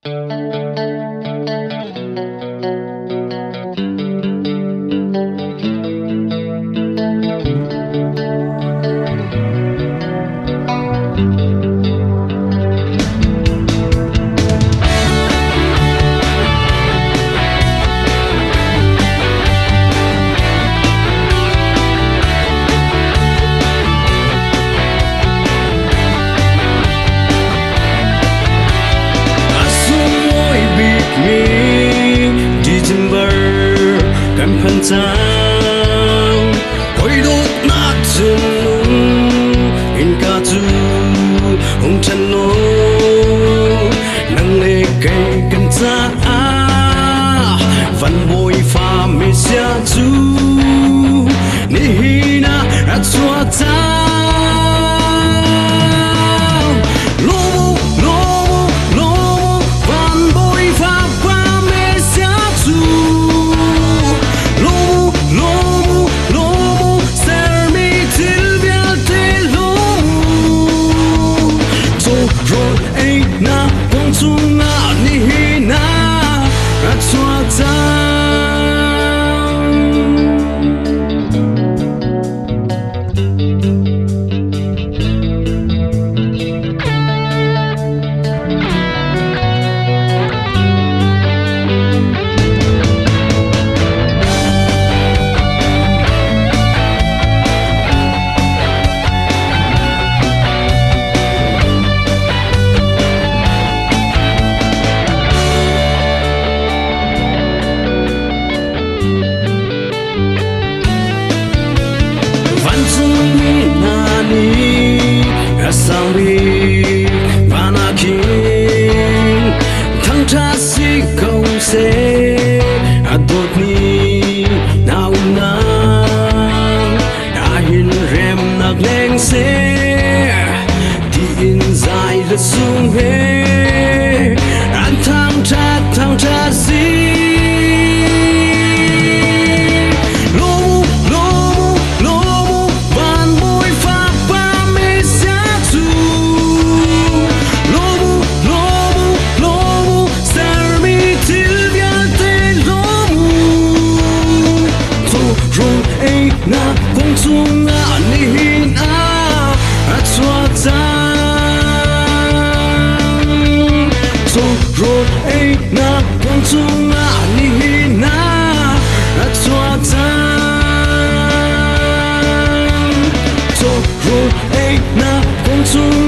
A sunglawi bikmi December kan phan cang. Hawi dawtnak thinlung innka cu hung ṭhen law nang le kei kan caah van bawifa Messiah cu nihin ah a chuah cang. Lawm u, lawm u, lawm u, van bawifa pa Messiah cu. Lawm u, lawm u, lawm u, sermi thil vialte lawm u. Caw rawl einak kuang chungah nihin ah a chuah cang. Vancungmi hna nih a sang bik van ah khin thangṭhat si ko seh. A dawtmi hna umnak ahhin remnak leng seh tiin zai le sung he an thangṭhat thangṭhat si. Lawm u, lawm u, lawm u, van bawifa pa Messiah cu. Lawm u, lawm u, lawm u, sermi thil vialte lawm u. Rawl einak kong chungah nihin ah a chuak cang. Rawl einak kong chungah nihin ah a chuak cang. Rawl einak kong chungah.